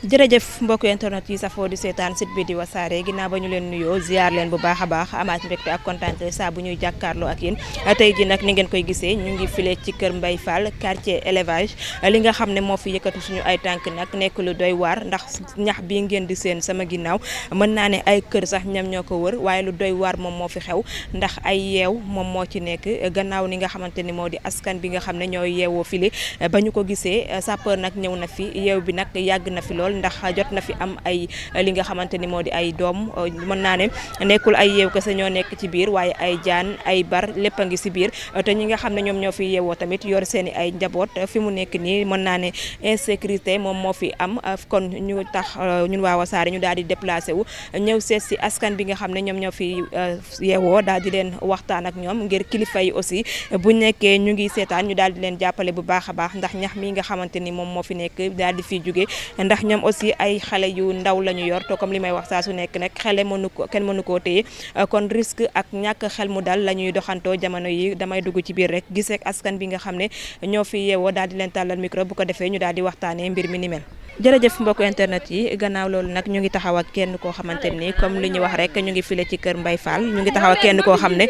jërëjëf mbokk internet yi safoo di seetaan site bi di Wassare ginnaaw ba ñu leen nuyoo ziar leen bu baax a baax amaat mbégte ak kontaante saa bu ñuy jàkkaarloo ak yéen tey ji nag ni ngeen koy gisee ñu ngi file ci kër Mbaye Fall quartier élevage li nga xam ne moo fi yëkkatu suñu ay tànk nag nekk lu doy waar ndax ñax bi ngeen di seen sama ginnaaw mën naa ne ay kër sax ñam ñoo ko wër waaye lu doy waar moom moo fi xew ndax ay yeew moom moo ci nekk gannaaw ni nga xamante ni moo di askan bi nga xam ne ñooy yeewoo file ba ñu ko gisee sapeur nag ñëw na fi yeew bi nag yàgg na fi lool ndax jot na fi am ay li nga xamante ni moo di ay doom mën naa ne nekkul ay yeew kese ñoo nekk ci biir waaye ay jaan ay bar lépp a ngi si biir te ñi nga xam ne ñoom ñoo fi yeewoo tamit yor seen i ay njaboot fi mu nekk nii mën naa ne insécurité moom moo fi am kon ñu tax ñun waa Wassare ñu daal di déplacé wu ñëw seet si askan bi nga xam ne ñoom ñoo fi yeewoo daal di leen waxtaan ak ñoom ngir kilifa yi aussi bu nekkee ñu ngi seetaan ñu daal di leen jàppale bu baax a baax ndax ñax mi nga xamante ni moom moo fi nekk daal di fiy jóge ndax ñoom aussi ay xale yu ndaw la ñu yor te comme li may wax saa su nekk nag xale kenn mënu koo téye kon risque ak ñàkk xel mu dal la ñuy doxantoo jamono yi damay dugg ci biir rek gisee ak askan bi nga xam ne ñoo fi yeewoo daal di leen tàllal micro bu ko defee ñu daal di waxtaanee mbir mi ni mel. jërëjëf mbokk internet yi gannaaw loolu nag ñu ngi taxaw ak kenn koo xamante ni comme li ñu wax rek ñu ngi file ci kër Mbaye Fall ñu ngi taxaw ak kenn koo xam ne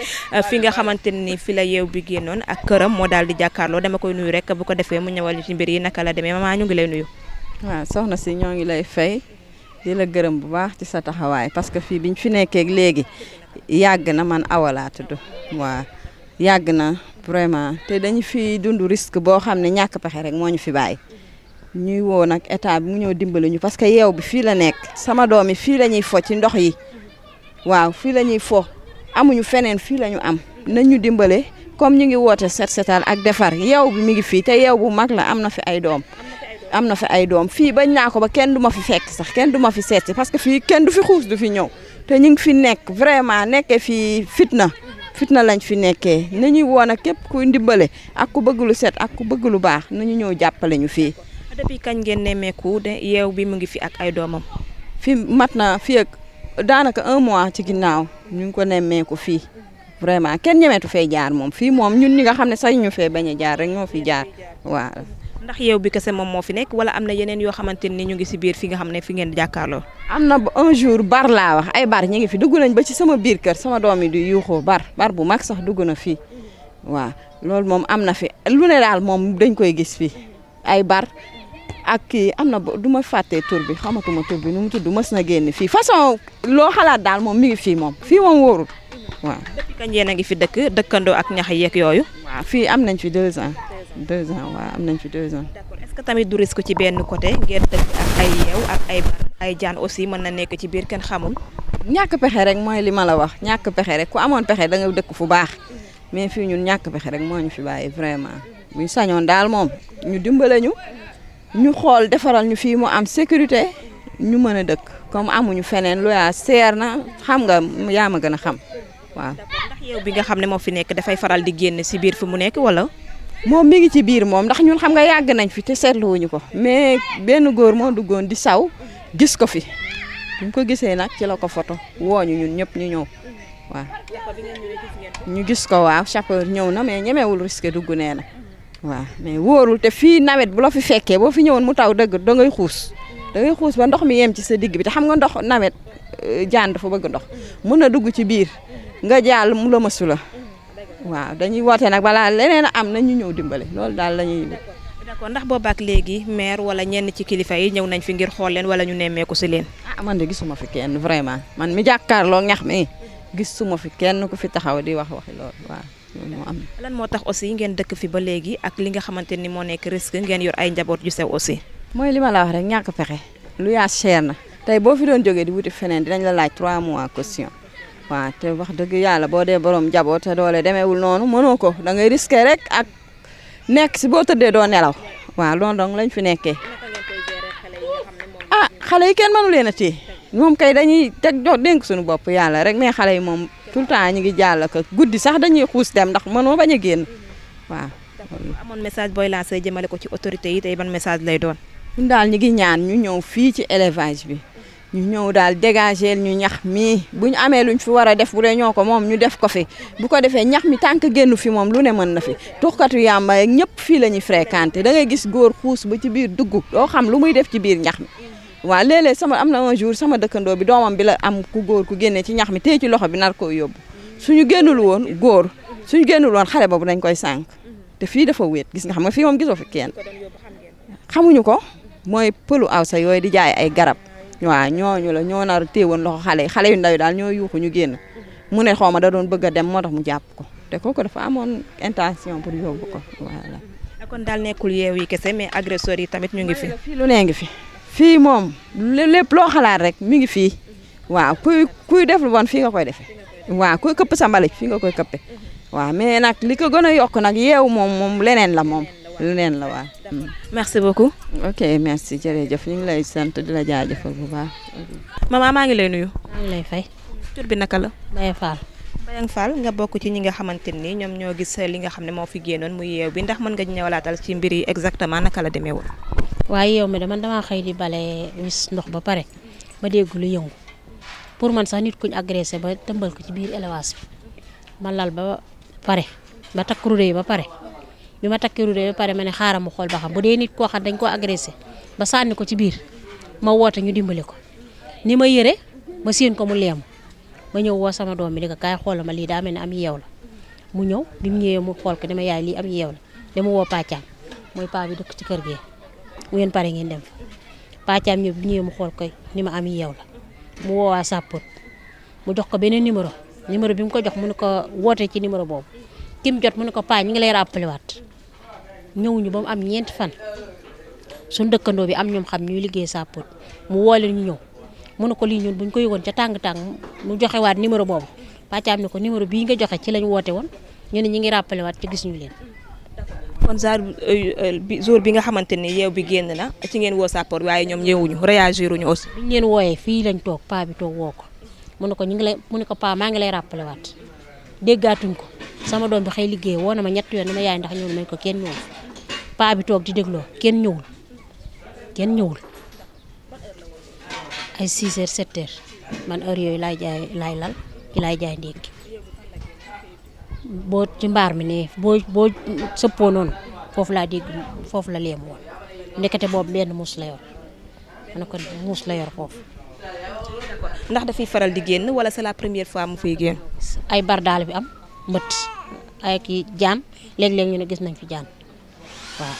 fi nga xamante ni fi la yeew bi génnoon ak këram moo daal di jàkkaarloo dama koy nuyu rek bu ko defee mu ñëwal ci mbir yi naka la demee maman ñu ngi lay nuyu. waaw soxna si ñoo ngi lay fay di la gërëm bu baax ci sa taxawaay parce que fii biñ fi nekkee léegi yàgg na man Awa laa tudd waaw yàgg na vraiment te dañu fi dund risque boo xam ne ñàkk pexe rek moo ñu fi bàyyi ñuy woo nag état bi mu ñëw dimbali ñu parce que yeew bi fii la nekk sama doom yi fii la ñuy fo ci ndox yi waaw fii la ñuy fo amuñu feneen fii la ñu am nañ ñu dimbale comme ñu ngi woote set setal ak defar yeew bi mi ngi fii te yeew bu mag la am na fi ay doom. am na fi ay doom fii bañ naa ko ba kenn du ma fi fekk sax kenn du ma fi seet parce que fii kenn du fi xuus du fi ñëw te ñu ngi fi nekk vraiment nekkee fii fitna lañ fi nekkee nañuy woon ak képp ku ndimbale ak ku bëgg lu set ak ku bëgg lu baax nañu ñëw jàppale ñu fii. depuis kañ ngeen nemmeeku de yeew bi mu ngi fi ak ay doomam. fii mat na fii ak daanaka 1 mois ci ginnaaw ñu ngi ko nemmeeku fii vraiment kenn ñemeetu fee jaar moom fii moom ñun ñi nga xam ne sax ñu fee bañ a jaar rek ñoo fi jaar waaw. ndax yeew bi kese moom moo fi nekk wala am na yeneen yoo xamante ni ñu ngi si biir fi nga xam ne fi ngeen jàkkaarloo. am na un jour bar laa wax ay bar ñu ngi fi dugg nañ ba ci sama biir kër sama doom yi di yuuxoo bar bu mag sax dugg na fii waaw loolu moom am na fi lu ne daal moom dañ koy gis fii ay bar ak kii am na du ma fàttee tur bi xamatuma tur bi nu mu tudd mës na génn fii façon loo xalaat daal moom mi ngi fii moom wóorul waaw. depuis kañ yéen a ngi fi dëkkandoo ak ñax yeeg yooyu. waaw fii am nañ fi 2 ans. 2 ans waaw am nañ fi 2 ans. d'accord est-ce que tamit du risque ci benn côté ngeen dëkk ak ay yeew ak ay bar ay jaan aussi mën na nekk ci biir kenn xamul. ñàkk pexe rek mooy li ma la wax ñàkk pexe rek ku amoon pexe da nga dëkk fu baax mais fii ñun ñàkk pexe rek moo ñu fi bàyyi vraiment buñ sañoon daal moom ñu dimbale ñu xool defaral ñu fii mu am sécurité ñu mën a dëkk comme amuñu feneen lu yaa seer na xam nga yaa ma gën a xam waaw. ndax yeew bi nga xam ne moo fi nekk dafay faral di génn si biir fi mu nekk wala. moom mi ngi ci biir moom ndax ñun xam nga yàgg nañ fi te seetluwuñu ko mais benn góor moo duggoon di saw gis ko fi ñu ko gisee nag ci la ko photo wooñu ñun ñëpp ñu ñëw waaw. ñu gis ko waaw chauffeur ñëw na mais ñemewul risque dugg nee na waaw mais wóorul te fii nawet bu la fi fekkee boo fi ñëwoon mu taw dëgg da ngay xuus ba ndox mi yem ci sa digg bi te xam nga ndox nawet jaan dafa bëgg ndox mun na dugg ci biir nga jàll mu la mësu la waaw dañuy woote nag balaa leneen a am na ñu ñëw dimbale loolu daal la ñuy. d'accord ndax boobaak léegi maire wala ñenn ci kilifa yi ñëw nañ fi ngir xool leen wala ñu nemmeeku si leen. man de gisuma fi kenn vraiment man mi jàkkaarloo ñax mi gisuma fi kenn ku fi taxaw di wax waxi loolu waaw loolu moo am. lan moo tax aussi ngeen dëkk fi ba léegi ak li nga xamante ni moo nekk risque ngeen yor ay njaboot yu sew aussi. mooy li ma la wax rek ñàkk pexe lu yaa cher na tey boo fi doon jógee di wuti feneen dinañ la laaj 3 mois caution. waaw te wax dëgg yàlla boo dee borom njaboot te doole demeewul noonu mënoo ko da ngay risqué rek ak nekk si boo tëddee doo nelaw waaw loolu donc lañ fi nekkee. xale yi kenn mënu leen a téye moom kay dañuy teg dénk suñu bopp yàlla rek mais xale yi moom tout le temps ñu ngi jàll ko guddi sax dañuy xuus dem ndax mënoo bañ a génn waaw. amoon message booy lancé jëmale ko ci autorité yi tey ban message lay doon. ñun daal ñu ngi ñaan ñu ñëw fii ci élevage bi. ñu ñëw daal dégager ñu ñax mi bu ñu amee luñ fi war a def bu dee ñoo ko moom ñu def ko fi bu ko defee ñax mi tànk génn fi moom lu ne mën na fi tuxkatu yàmba ak ñëpp fii la ñuy fréquenté da ngay gis góor xuus ba ci biir dugg doo xam lu muy def ci biir ñax mi waaw léeg-léeg am na un jour sama dëkkandoo bi doomam bi la am ku góor ku génne ci ñax mi téye ci loxo bi nar koo yóbbu suñu génnul woon xale boobu dañ koy sànq te fii dafa wéet gis nga xam nga fii moom gisoo fi kenn xamuñu ko mooy pëlu awsa yooyu di jaay ay garab waaw ñoo nar téye woon loxo xale yu ndaw yi daal ñoo yuuxu ñu génn mu ne xaw ma da doon bëgg a dem moo tax mu jàpp ko te kooku dafa amoon intention pour yóbbu ko voilà. kon daal nekkul yeew yi kese mais agresseurs yi tamit ñu ngi fi. fii lu ne ngi fi fii moom lépp loo xalaat rek mi ngi fii waaw kuy def lu bon fii nga koy defee waaw kuy këpp sa mbalit fii nga koy këppe waaw mais nag li ko gën a yokk nag yeewu moom leneen la waaw. merci beaucoup. ok merci jërëjëf ñu ngi lay sant di la jaajëfal bu baax. maman maa ngi lay nuyu. maa ngi lay fay. tur bi naka la. Mbaye Fall. Mbayang Fall nga bokk ci ñi nga xamante ni ñoom ñoo gis li nga xam ne moo fi génnoon muy yeew bi ndax mën nga ñëwalaatal ci mbir yi exactement naka la demee woon. waaye yow mi de man damaa xëy di bale wis ndox ba pare ma dégg lu yëngu pour man sax nit kuñ agressé ba tëmbal ko ci biir élevage bi ma lal ba pare ba takk rude yi ba pare bi ma takkee rude yi ba pare ma ne xaaral ma xool ba xam bu dee nit koo xam dañ koo agressé ba sànni ko ci biir ma woote ñu dimbali ko ni ma yëre ma séen ko mu leemu ma ñëw woo sama doom bi di ko kaay xoolal ma lii daa mel ne am yeew la mu ñëw bi mu ñëwee mu xool ko dama yaay lii am yeew la dama woo Pàccaam mooy paa bi dëkk ci kër gi mu ngeen pare ngeen dem fa Pàccaam ñëw bi ñëwee mu xool koy ni ma am yeew la mu woowaa sappoot mu jox ko beneen numéro bi mu ko jox mu ne ko wootee ci numéro boobu ki mu jot mu ne ko paa ñu ngi lay rappelé waat ñëwuñu ba mu am 4 fan suñu dëkkandoo bi am ñoom xam ñuy liggéey sappoot mu woo leen ñu ñëw mu ne ko lii ñun buñ ko yëgoon ca tàng-tàng mu joxe waat numéro boobu Pàccaam ne ko numéro bii nga joxe ci lañ woote woon ñu ne ñu ngi rappelé waat te gis ñu leen. kon jour bi nga xamante ni yeew bi génn na ci ngeen woo sappoor waaye ñoom ñëwuñu réagiruñu aussi. biñ leen wooyee fii lañ toog paa bi toog woo ko mu ne ko ñu ngi lay mu ne ko paa maa ngi lay rappelé waat déggaatuñ ko sama doom bi xëy liggéey woo na ma 3 yoon dama yaay ndax ñëwul ma ne ko kenn ñëwul paa bi toog di dégloo kenn ñëwul ay 6 heures 7 heures man heure yooyu laay lal ci laay jaay ndékki boo ci mbaar mi ne boo sëppoo noonu foofu laa dégg foofu la leem woon ndekete boobu benn muus la yor ma ne ko muus la yor foofu. ndax dafay faral di génn wala c'est la première fois mu fiy génn. ay bardaal bi am mbët ay kii jaan léeg-léeg ñu ne gis nañ fi jaan waaw.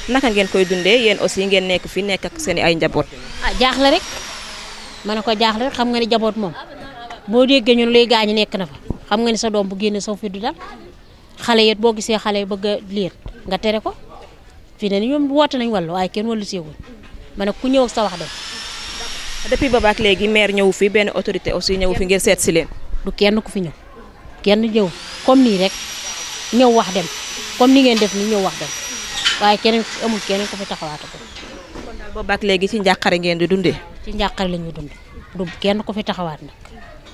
naka ngeen koy dundee yéen aussi ngeen nekk fi nekk ak seen ay njaboot. jaaxle rek ma ne ko jaaxle rek xam nga ni njaboot moom boo déggee ñun luy gaañu nekk na fa xam nga ni sa doom bu génne saw fi du dal xale yet boo gisee xale yi bëgg a liir nga tere ko fii ne ni ñoom woote nañ wàllu waaye kenn wàllu seegul ma ne ku ñëw ak sa wax dem. depuis booba ak léegi maire ñëwu fi benn autorité aussi ñëwu fi ngir seet si leen. du kenn ku fi ñëw kenn ñëw comme nii rek ñëw wax dem comme ni ngeen def ni ñëw wax dem waaye keneen amul keneen ku fi taxawaata ko. kon daal booba ak léegi ci njàqare ngeen di dundee. ci njàqare la ñuy dund du kenn ku fi taxawaat nag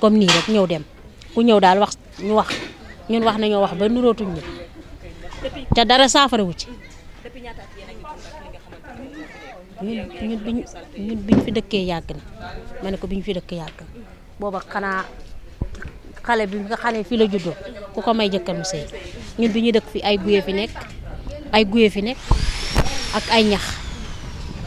comme nii rek ñëw dem ku ñëw daal wax ñu wax ñun wax nañoo wax ba nurootuñ ñu te dara saafara wu ci. ñun biñ fi dëkkee yàgg na ma ne ko biñ fi dëkk yàgg na booba xanaa xale bi nga xam ne fii la juddoo ku ko may jëkkër mu sëy ñun bi ñuy dëkk fi ay guye fi nekk ak ay ñax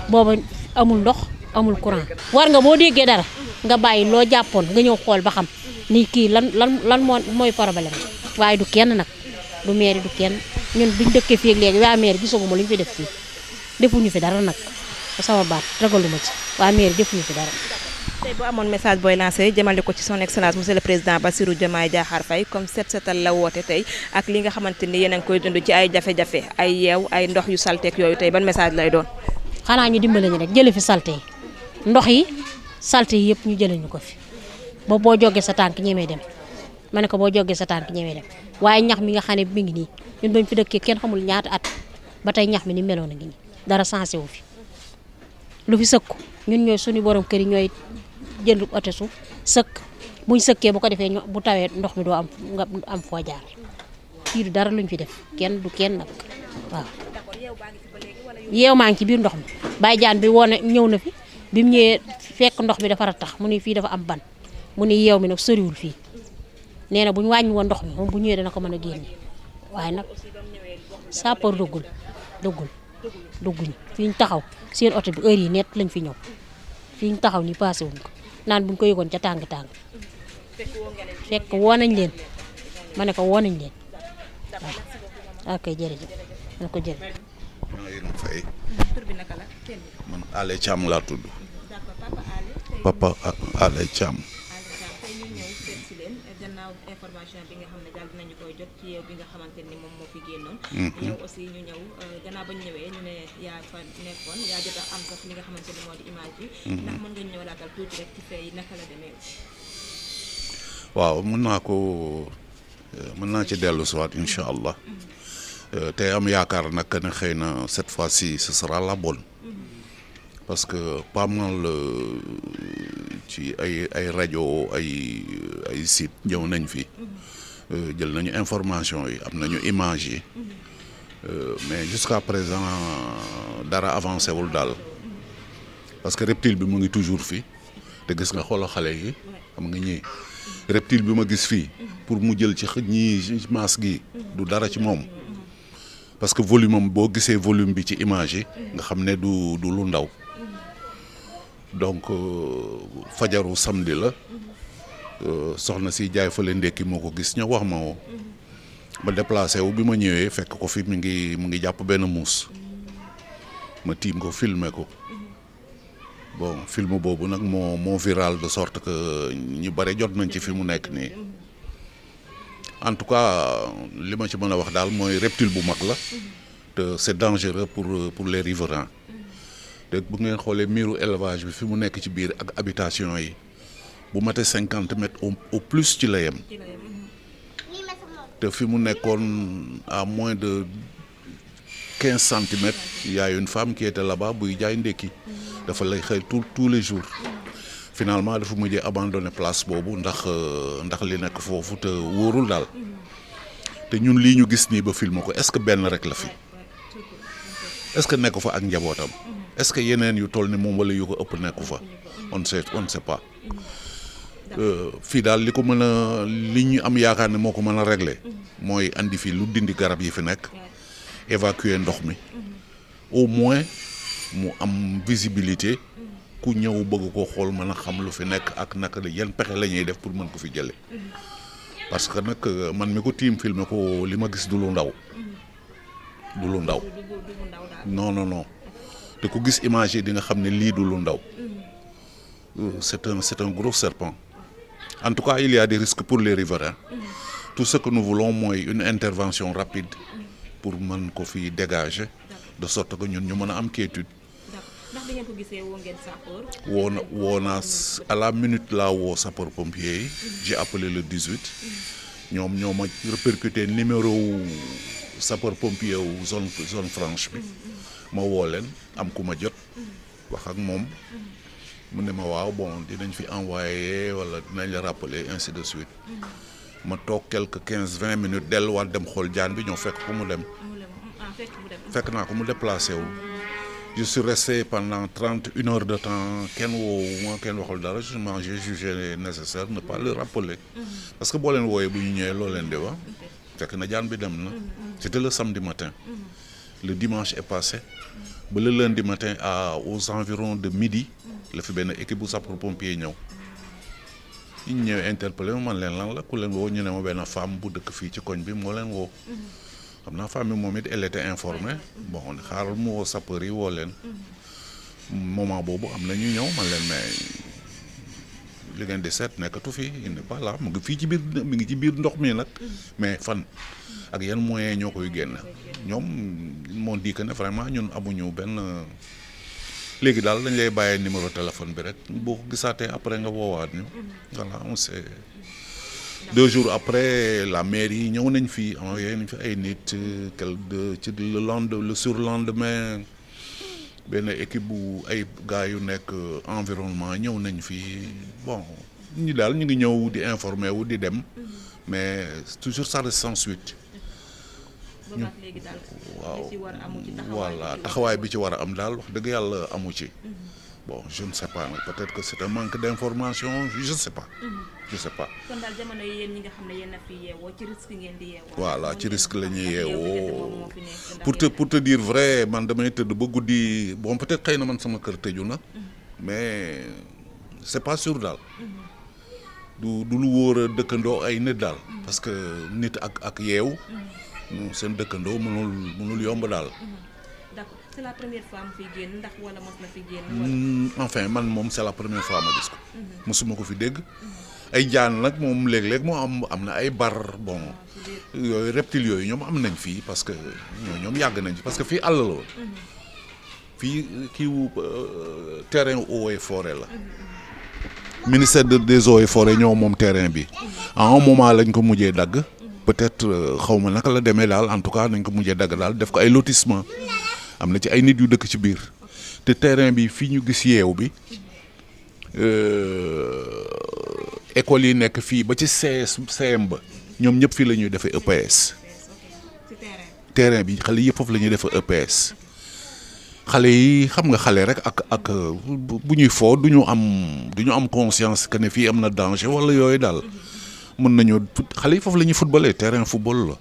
booba amul ndox amul courant. war nga boo déggee dara nga bàyyi loo jàppoon nga ñëw xool ba xam ni kii lan mooy problème waaye du kenn nag du mairie du kenn ñun biñ dëkkee fii ak léegi waa mairie gisaguma lu ñu fi def fii defuñu fi dara nag sama baat ragaluma ci waa mairie defuñu fi dara. tey boo amoon message booy lancé jëmale ko ci son excellence monsieur le président Bassirou Diomaye Diakhar Faye comme set setal la woote tey ak li nga xamante ni yéen a ngi koy dund ci ay jafe-jafe ay yeew ay ndox yu salteek yooyu tey ban message lay doon. xanaa ñu dimbale ñu rek jële fi salte yi ndox yi salte yi yëpp ñu jëlee ñu ko fi ba boo jógee sa tànk ñemee dem ma ne ko boo jógee sa tànk ñemee dem waaye ñax mi nga xam ne mi ngi nii ñun bañ fi dëkkee kenn xamul ñaata at ba tey ñax mi ni meloon a ngi nii dara sensé wu fi lu fi sëkku ñun ñooy suñu borom kër yi ñooy jënd oto suuf sëkk buñ sëkkee bu ko defee bu tawee ndox mi doo am nga am foo jaar fii du dara luñ fi def kenn du kenn nag waaw. yeew maa ngi ci biir ndox mi Baye Jaan bi woone ñëw na fi bi mu ñëwee fekk ndox mi dafa ratax mu ne fii dafa am ban mu ne yeew mi nag soriwul fii nee na bu ñu wàññi woon ndox mi moom bu ñëwee dana ko mën a génne waaye nag sapeur duggul dugguñu fi ñu taxaw seen oto bi heure yi net lañ fi ñëw fi ñu taxaw ni passé wuñ ko naan buñ ko yëgoon ca tàng-tàng fekk woo nañ leen ma ne ko woo nañ leen waaw ok jërëjëf ma ko jërëjëf. maa ngi leen fay. tur bi naka la kenn man Alé Thiam laa tudd. d'accord papa Ali Papa Alé Thiam. tey ñu ñëw seet si leen gannaaw information bi nga xam ne daal dinañu koy jot ci yow bi nga xamante ni moom moo fi génnoon. yow aussi ñu ñëw gannaaw ba ñu ñëwee ñu ne yaa fa nekkoon yaa jot a am sax li nga xamante ni moo di image yi. ndax mën nga ñëw laatal tuuti rek ci fee yi naka la demee. waaw mën naa ci dellu si waat incha allah te am yaakaar nag ne xëy na cette fois-ci ce sera la bonne parce que pas mal ci ay rajo ay site ñëw nañ fi jël nañu information yi am nañu image yi mais jusqu'à présent dara avancé wul daal parce que reptile bi mu ngi toujours fi te gis nga xoolal xale yi xam nga ñii reptile bi ma gis fii pour mu jël ci ñii masse gi du dara ci moom parce que volume am boo gisee volume bi ci image yi nga xam ne du lu ndaw donc fajaru samedi la soxna si jaay fële ndekki moo ko gis ñoo wax ma woo ma déplacé wu bi ma ñëwee fekk ko fi mu ngi jàpp benn muus ma tiim ko filmer ko bon film boobu nag moo viral de sorte que ñu bare jot nañ ci fi mu nekk nii en tout cas li ma ci mën a wax daal mooy reptile bu mag la te c'est dangereux pour les riverains te bu ngeen xoolee miiru élevage bi fi mu nekk ci biir ak habitation yi bu matee 50 mètres au plus ci la yem te fi mu nekkoon à moins de 15 centimètres il y a une femme qui était là-bas buy jaay ndekki dafa lay xëy tous les jours finalement dafa mujjee abandonné place boobu ndax li nekk foofu te wóorul daal te ñun lii ñu gis nii ba filmer ko est-ce que benn rek la fi est-ce que nekku fa ak njabootam est-ce que yeneen yu toll ni moom wala yu ko ëpp nekku fa on ne sait pas fii daal li ko mën a li ñu am yaakaar ne moo ko mën a régler mooy andi fii lu dindi garab yi fi nekk évacuer ndox mi au moins mu am visibilité ku ñëw bëgg ko xool mën a xam lu fi nekk ak naka la yan pexe la ñuy def pour mën ko fi jële parce que nag man mi ko tiim filmer ko li ma gis du lu ndaw non te ku gis image yi di nga xam ne lii du lu ndaw c'est un gros serpent en tout cas il y a des risques pour les riverains tout ce que nous voulons mooy une intervention rapide pour mën ko fi dégager de sorte que ñun ñu mën a am quiétude. ndax bi ngeen ko gisee woo ngeen sapeur. woo naa à la minute laa woo sapeur pompier yi. j'ai appelé le 18. ñoom ñoo ma répercuté numéro wu sapeur pompier wu zone franche bi. ma woo leen am ku ma jot. wax ak moom. mu ne ma waaw bon dinañ fi envoyé wala dinañ la rappeler ainsi de suite. ma toog quelque 15-20 minutes delluwaat dem xool jaan bi ñoo fekk ko mu dem. fekk naa ko mu déplacé wu. je suis resté pendant 31 heures de temps kenn woowu kenn waxul dara j'ai jugé nécessaire ne pas le rappeler. parce que boo leen wooyee bu ñu ñëwee loo leen di wax. fekk na jaan bi dem na. c'était le samedi matin. le dimanche est passé. ba le lundi matin aux environs de midi. la fi benn équipe bu sapeurs-pompiers ñëw. ñu ñëwee interpellé ma man leen lan la ku leen woo ñu ne ma benn femme bu dëkk fii ci koñ bi moo leen woo. xam naa femme bi moom it elle était informée bon xaaral mu woo sapeur yi woo leen. moment boobu am na ñu ñëw man leen mais li ngeen di seet nekkatu fi il n'est pas là mu ngi fii ci biir mi ngi ci biir ndox mi nag. mais fan ak yan moyens ñoo koy génn. ñoom moo di que ne vraiment ñun amuñu benn. léegi daal dañ lay bàyyee numéro téléphone bi rek boo ko gisaatee après nga woowaat ñu. voilà on sait 2 jours après la mairie yi ñëw nañ fi envoyé nañ fi ay nit ci le surlendemain benn équipe bu ay gars yu nekk environnement ñëw nañ fi bon ñi daal ñu ngi ñëw di informer wu di dem mais toujours ça reste sans suite. waaw voilà taxawaay bi ci war a am daal wax dëgg yàlla amu ci. bon je ne sais pas nag peut-être que c'est un manque d'information je sais pas. kon daal jamono yi yéen ñi nga xam ne yéen a fi yeewoo ci risque ngeen di yeewoo. voilà ci risque la ñuy yeewoo pour te dire vrai man damay tëdd ba guddi bon peut-être xëy na man sama kër tëju na mais c'est pas sûr daal. du lu wóor a dëkkandoo ay nit daal. parce que nit ak yeew. seen dëkkandoo mënul yomb daal. d'accord c'est la première fois mu fi génn ndax wala mos na fi génn. enfin man moom c'est la première fois ma gis ko. mosuma ko fi dégg. ay jaan nag moom léeg-léeg moo am na ay bar bon yooyu reptiles yooyu ñoom am nañ fii parce que ñoom yàgg nañ fi parce que fii àll la woon. fii kiiwu terrain eaux et forêt la. ministère des eaux et forêts ñoo moom terrain bi à un moment lañ ko mujjee dagg peut-être xaw ma naka la demee daal en tout cas nañ ko mujjee dagg daal def ko ay lotissement am na ci ay nit yu dëkk ci biir te terrain bi fii ñu gis yeew bi école yi nekk fii ba ci CM ba ñoom ñëpp fii la ñuy defee EPS terrain bi xale yëpp foofu la ñuy defee EPS xale yi xam nga xale rek ak bu ñuy foo du ñu am conscience que ne fii am na danger wala yooyu daal mën nañoo xale yi foofu la ñuy footballé terrain football la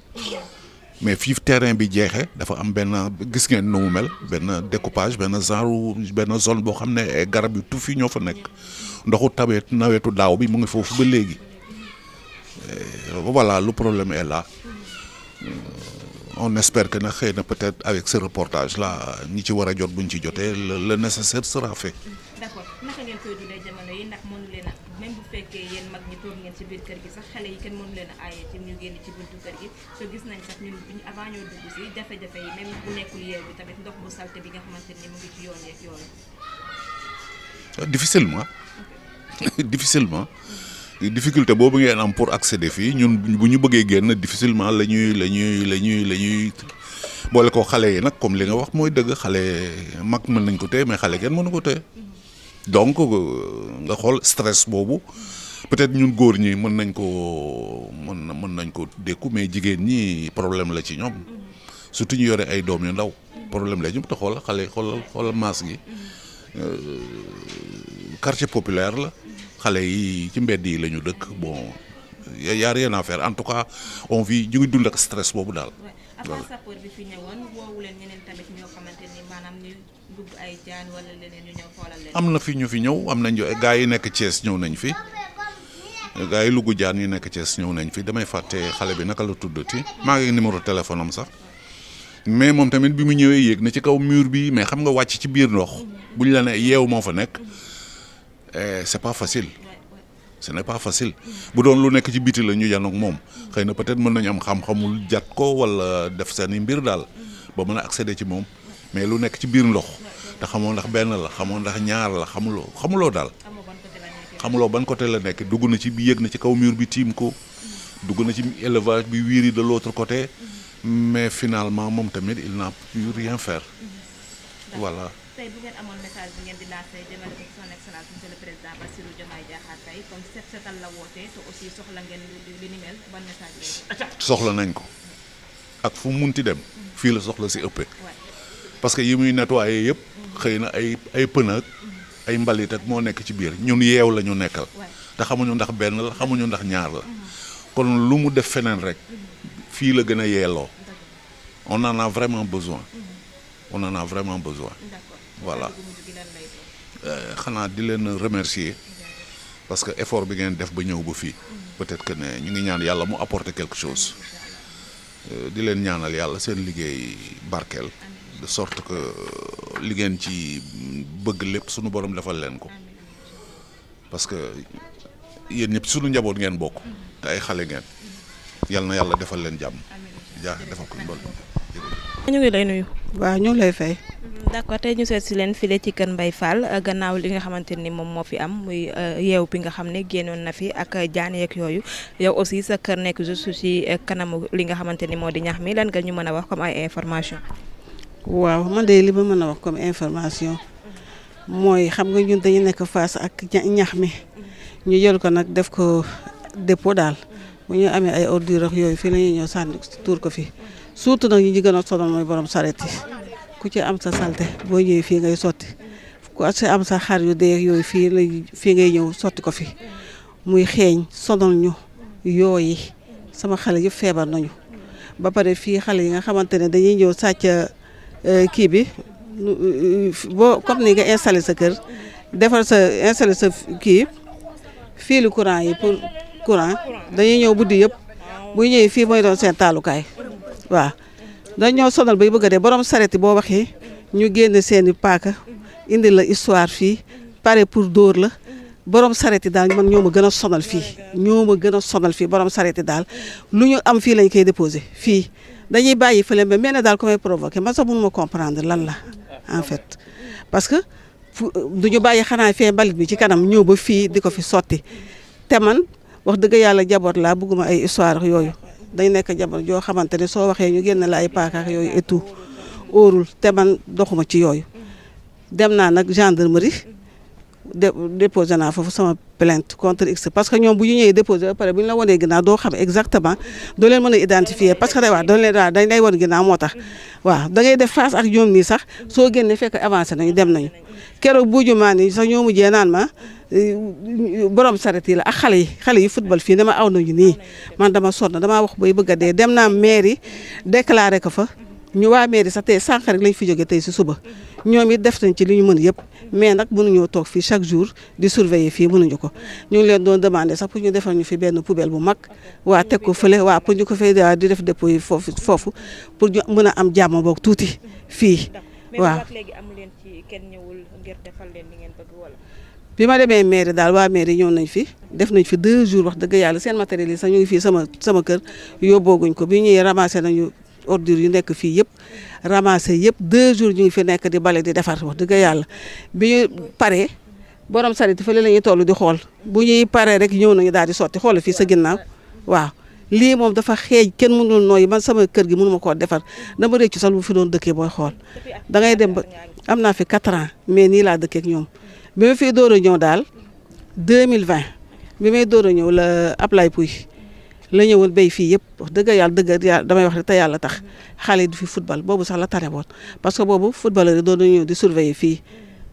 mais fii terrain bi jeexee dafa am benn gis ngeen nu mu mel benn découpage benn zone boo xam ne ay garab yu tuuti ñoo fa nekk ndoxu nawetu daaw bi mu ngi foofu ba léegi voilà le problème est là. On espère que na xëy na peut-être avec ce reportage là ñi ci war a jot buñ ci jotee le nécessaire sera fait. d'accord naka ngeen koy dundee jamono yi ndax mënu leen a même bu fekkee yéen mag ñi toog ngeen ci biir kër gi sax xale yi kenn mënu leen a aaye ci ñu génn ci buntu kër gi te gis nañ sax ñun avant ñoo dugg si jafe-jafe yi même bu nekkul yeew bi tamit ndox bu salte bi nga xamante ni mu ngi ci yoon yeeg yoon. difficilement. difficulté boobu ngeen am pour accéder fii ñun bu ñu bëggee génn difficilement la ñuy boole ko xale yi nag comme li nga wax mooy dëgg xale mag mën nañ ko téye mais xale kenn mënu ko téye donc nga xool stress boobu peut-être ñun góor ñi mën nañ ko dékku mais jigéen ñi problème la ci ñoom surtout ñu yore ay doom yu ndaw problème la ñu te xool xale xoolal maas gi quartier populaire la. xale yi ci mbedd yi la ñu dëkk bon y a rien à faire en tout cas on vit ñu ngi dund ak stress boobu daal. waaw avant sapeur bi fi ñëwoon woowu leen ñeneen tamit ñoo xamante ni maanaam ñu dugg ay jaan wala leneen ñu ñëw xoolal leen. am na fi ñu fi ñëw am nañ gars yi nekk Thiès ñëw nañ fi gars yi Louga jaan yi nekk Thiès ñëw nañ fi damay fàtte xale bi naka la tuddati maa ngi numéro téléphone am sax mais moom tamit bi mu ñëwee yéeg na ci kaw mur bi mais xam nga wàcc ci biir ndox buñ la ne yeew moo fa nekk. C'est pas facile ce n'est pas facile bu doon lu nekk ci biti la ñu yan ak moom xëy na peut-être mën nañu am xam-xamul jat ko wala def seeni mbir daal ba mën a accéder ci moom mais lu nekk ci biir ndox te xamoo ndax benn la xamoo ndax ñaar la xamuloo daal xamuloo ban côté la nekk dugg na ci bi yëg na ci kaw mur bi tiim ko dugg na ci élevage bi wiiri de l'autre côté mais finalement moom tamit il n'a pu rien faire voilà. tey bu ngeen amoon message bi ngeen di lancé jëmale ko son excellence monsieur le président Bassirou Diomaye Diakhar Faye comme setal la woote te aussi soxla ngeen li ni mel ban message lay soxla nañ ko ak fu mu munti dem fii la soxla si ëppee parce que yi muy nettoyé yëpp xëy na ay pën ak ay mbalit ak moo nekk ci biir ñun yeew la ñu nekkal te xamuñu ndax benn la xamuñu ndax ñaar la kon lu mu def feneen rek fii la gën a yeeloo on en a vraiment besoin voilà xanaa di leen remercier parce que effort bi ngeen def ba ñëw ba fii peut-être que ne ñu ngi ñaan yàlla mu apporter quelque chose di leen ñaanal yàlla seen liggéey barkeel de sorte que li ngeen ci bëgg lépp sunu borom defal leen ko parce que yéen ñëpp sunu njaboot ngeen bokk te ay xale ngeen yal na yàlla defal leen jàmm defal ko mbal. ñu ngi lay nuyu. waaw ñu ngi lay fay. d'accord tey ñu seet si leen file ci kër Mbaye Fall gannaaw li nga xamante ni moom moo fi am muy yeew bi nga xam ne génnoon na fi ak jaan yeeg yooyu yow aussi sa kër nekk juste ci kanamu li nga xamante ni moo di ñax mi lan nga ñu mën a wax comme ay information. waaw man de li ma mën a wax comme information mooy xam nga ñun dañu nekk face ak ñax mi ñu jël ko nag def ko dépôt daal bu ñu amee ay ordures yooyu fii la ñuy ñëw sànni tuur ko fi surtout nag ñu gën a sonal mooy borom saret yi ku ci am sa salte boo ñëwee fii ngay sotti ku si am sa xar yu dee yooyu fii ngay ñëw sotti ko fi muy xeeñ sonal ñu yooyi sama xale yëpp feebar nañu ba pare fii xale yi nga xamante ne dañuy ñëw sàcc kii bi boo comme ni nga installé sa kër defar installé sa kii fiilu courant yi pour courant dañuy ñëw buddi yëpp bu ñëwee fii mooy doon seen taalukaay waaw dañ ñoo sonal bay bëgg a dee borom sareeti boo waxee ñu génne seeni paaka indi la histoire fii pare pour dóor la borom sareeti daal man ñoo ma gën a sonal fii borom sareeti daal lu ñu am fii lañ koy déposé fii dañuy bàyyi fële ba mel ne daal ko may provoqué man sax mënu ma comprendre lan la en fait parce que du ñu bàyyi xanaa fee mbalit bi ci kanam ñëw ba fii di ko fi sotti te man wax dëgg yàlla jaboot laa bëgguma ay histoire yooyu dañ nekk jaboot yoo xamante ne soo waxee ñu génn la ay paakaak yooyu et tout óorul te man doxuma ci yooyu dem naa nag gendarmerie déposé naa foofu sama plainte contre X parce que ñoom bu ñu ñëwee déposé ba pare bu ñu la wanee ginnaaw doo xam exactement doo leen mën a identifier parce que dañ lay wan ginnaaw moo tax waaw da ngay def face ak ñoom nii sax soo génnee fekk avancé nañu dem nañu keroog buuju maa ni sax ñoo mujjee naan ma borom saret yi la ak xale yi football fii dama aw nañu nii man dama sonn damaa wax bay bëgg a dee dem naa mairie déclaré ko fa ñu waa mairie sax tey sànq rek lañ fi jóge tey si suba ñoom it def nañ ci li ñu mën yëpp mais nag mënuñoo toog fii chaque jour di surveiller fii mënuñu ko ñu ngi leen doon demandé sax pour ñu defal ñu fi benn poubelle bu mag waa teg ko fële waa pour ñu ko fay di def dépôt yi foofu pour ñu mën a am jàmm boog tuuti fii waaw. bi ma demee mairie daal waa mairie ñëw nañ fi def nañ fi 2 jours wax dëgg yàlla seen matériel yi sax ñu ngi fii sama kër yóbbooguñ ko bi ñuy ramassé nañu ordures yu nekk fii yëpp ramassé yëpp 2 jours ñu ngi fi nekk di bale di defar wax dëgg yàlla bi ñu paree borom sareet fële la ñuy toll di xool bu ñuy paree rek ñëw nañu daal di sotti xool fii sa ginnaaw waaw lii moom dafa xeej kenn mënul nooyi man sama kër gi mënu ma koo defar dama réccu sax lu fi doon dëkkee booy xool da ngay dem ba am naa fi 4 ans mais nii laa dëkkee ak ñoom bi ma fiy door a ñëw daal 2020 bi may door a ñëw la Ablaye Pouy la ñëwoon béy fii yëpp wax dëgg yàlla damay wax rek te yàlla tax xale yi du fi football boobu sax la tane woon parce que boobu footballeur yi doon ñëw di surveiller fii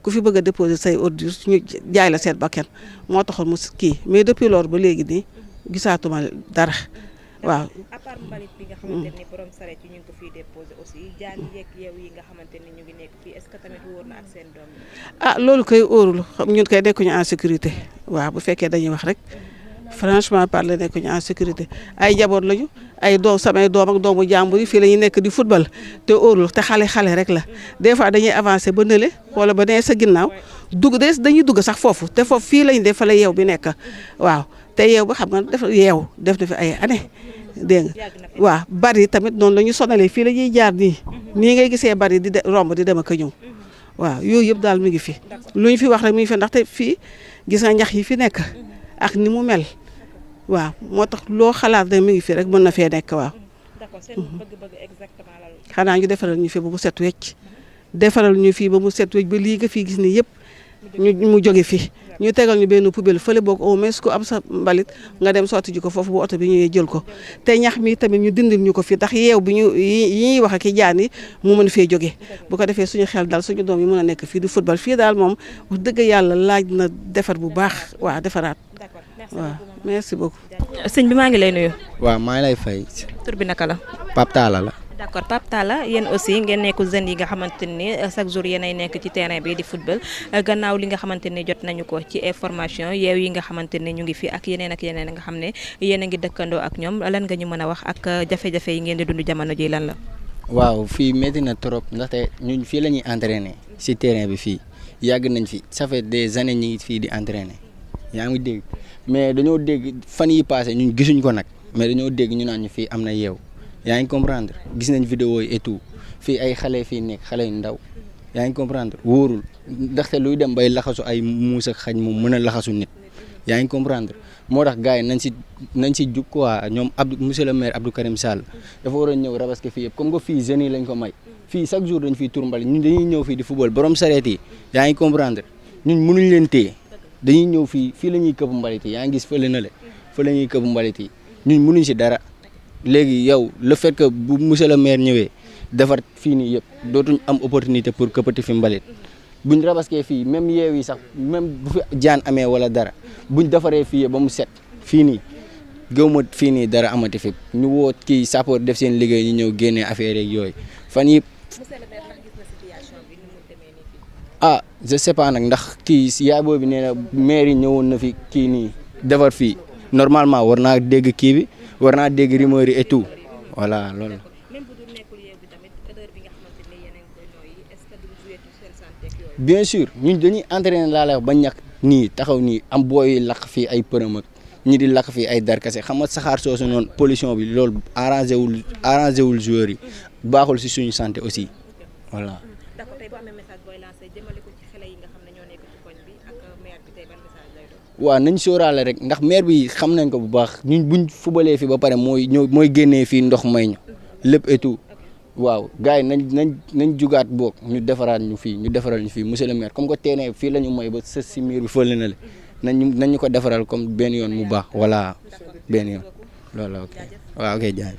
ku fi bëgg a déposer say ordures ñu jaay la seet bakkan moo taxoon mu kii mais depuis loolu ba léegi nii gisaatuma dara waaw. à part mbalit bi nga xamante ni borom sareet yi ñu ngi ko fiy déposer aussi jaan yeeg yeew yi nga xamante ni ñu ngi nekk fii est-ce que tamit wóor na ak seen doom yi. loolu koy óorul ñun koy nekkuñu en sécurité waaw bu fekkee dañuy wax rek. franchement parler nekkuñu en sécurité ay jaboot lañu ay samay doom ak doomu jàmbur yi fii la ñuy nekk di football te óorul te xale rek la des fois dañuy avancer ba nële wala ba nee sa ginnaaw dañuy dugg sax foofu te foofu fii lañ def fa la yeew bi nekk waaw te yeew ba xam nga def na fi ay année dégg nga waaw bari tamit noonu la ñu sonalee fii la ñuy jaar nii ngay gisee bari di romb di dem ak a ñëw waaw yooyu yëpp daal mi ngi fi lu ñu fi wax rek mi ngi fi ndaxte fii gis nga ñax yi fi nekk ak ni mu mel waaw moo tax loo xalaat rek mi ngi fi rek mën na fee nekk waaw. d'accord seen bëgg-bëgg exactement lan la. xanaa ñu defaral ñu fi ba mu set wecc defaral ñu fii ba mu set wecc ba lii nga fii gis ni yëpp mu jóge fi ñu tegal ñu benn poubelle fële boog au moins ku am sa mbalit nga dem sotti ji ko foofu bu oto bi ñëwee jël ko te ñax mi tamit ñu dindil ñu ko fi ndax yeew bi yi ñuy wax ak jaan yi mu mën fee jóge bu ko defee suñu xel dal suñu doom yi mën a nekk fii di football fii daal moom wax dëgg yàlla laaj na defar bu baax waaw defaraat. waaw merci beaucoup. sëñ bi maa ngi lay nuyu. waaw maa ngi lay fay. tur bi naka la. Pape Talla la. d'accord Pape Talla yéen aussi ngeen nekk jeunes yi nga xamante ni chaque jour yéenay nekk ci terrain bi di football gannaaw li nga xamante ni jot nañu ko ci information yeew yi nga xamante ni ñu ngi fi ak yeneen nga xam ne yéen a ngi dëkkandoo ak ñoom lan nga ñu mën a wax ak jafe-jafe yi ngeen di dund jamono ji lan la. waaw fii métti na trop ndaxte ñun fii la ñuy entraîner si terrain bi fii yàgg nañ fi ça fait des années ñi ngi fii di entraîner yaa ngi dégg mais dañoo dégg fan yi passé ñun gisuñ ko nag mais dañoo dégg ñu naan ñu fii am na yeew yaa ngi comprendre gis nañ vidéo yi et tout fii ay xale fii nekk xale yu ndaw yaa ngi comprendre wóorul ndaxte luy dem bay laxasu ay muus ak xañ moom mën a laxasu nit yaa ngi comprendre moo tax gars yi nañ si jug quoi ñoom monsieur le maire Abdou Karim Sall dafa war a ñëw rabaske fii yëpp comme que fii jeunes yi lañ ko may fii chaque jour dañ fiy tur mbali ñun dañuy ñëw fii di football borom sareet yi yaa ngi comprendre ñun mënuñ leen téye dañuy ñëw fii la ñuy këpp mbalit yi yaa ngi gis fële na le fa la ñuy këpp mbalit yi ñun mënuñ si dara léegi yow le fait que bu monsieur le maire ñëwee defar fii nii yëpp dootuñ am opportunité pour këppati fi mbalit buñ rabaskee fii même yeew yi sax même bu fi jaan amee wala dara buñ defaree fii ba mu set fii nii gëw ma fii nii dara amati fi ñu woo kii sapeur def seen liggéey ñu ñëw génnee affaire yeeg yooyu fan yi ah je sais pas nag ndax kii yaay boobu nee na maire yi ñëwoon na fi kii nii defar fii normalement war naa dégg kii bi war naa dégg rumeur yi et tout voilà loolu. bien sûr ñun dañuy entraîner laa lay wax ba ñàkk nii taxaw nii am booy lakk fii ay përëm ak ñi di lakk fii ay darkase xam nga saxaar soosu noonu pollution bi loolu arrangé wul joueurs yi baaxul si suñu santé aussi voilà. waaw nañ sóoraale rek ndax maire bi xam nañ ko bu baax ñun buñ fubalee fi ba pare mooy génnee fii ndox may ñu lépp et tout waaw gars yi nañ jugaat boog ñu defaral ñu fii monsieur le maire comme que terrain fii la ñu may ba sës si miir bi fële na la nañ ñu ko defaral comme benn yoon mu baax voilà benn yoon loolu ok waaw ok jaay